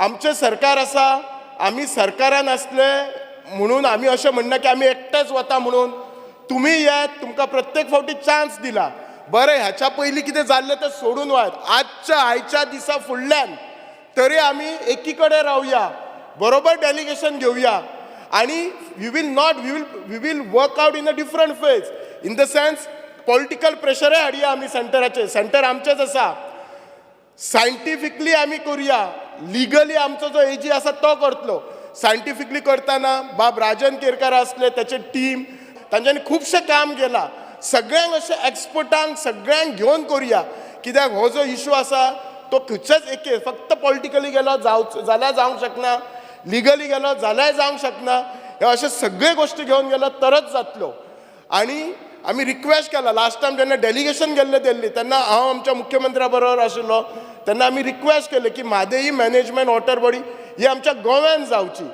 आमचें सरकार आसा, आमी सरकारान आसले म्हणून आमी अशें म्हणना की आमी एकटेच वता म्हणून. तुमी येत, तुमकां प्रत्येक फावटी चान्स दिला. बरें, ह्याच्या पयलीं कितें जाल्लें तें सोडून वयात. आजच्या आयच्या दिसा फुडल्यान तरी आमी एकी कडेन रावया, बरोबर डेलिगेशन घेवया आनी we will not we will work out in a different phase, in the sense political प्रेशरय हाडया आमी सेंटराचेर. सेंटर आमचेच आसा. सायंटिफिकली आमी करुया. लिगली आमचो जो एजी आसा तो करतलो. सायंटिफिकली करतना बाब राजन केरकार आसले, त्याचे टीम, तांच्यांनी खुबशें काम केलां. सगळ्यांक अशें एक्सपर्टांक सगळ्यांक घेवन करुया, कित्याक हो जो इशू आसा तो खंयच्याच एके फक्त पॉलिटिकली गेलो जावचो जाल्यार जावंक शकना, लिगली गेलो जाल्यार जावंक शकना. हे अशे सगळे गोश्टी घेवन गेलो तरच जातलो. आनी आमी रिक्वेस्ट केला, लास्ट टायम जेन्ना डेलिगेशन गेल्लें दिल्ली तेन्ना हांव आमच्या मुख्यमंत्र्या बरोबर आशिल्लो, तेन्ना आमी रिक्वेस्ट केलें की म्हादई मॅनेजमेंट वॉटर बॉडी ही आमच्या गोव्यान जावची.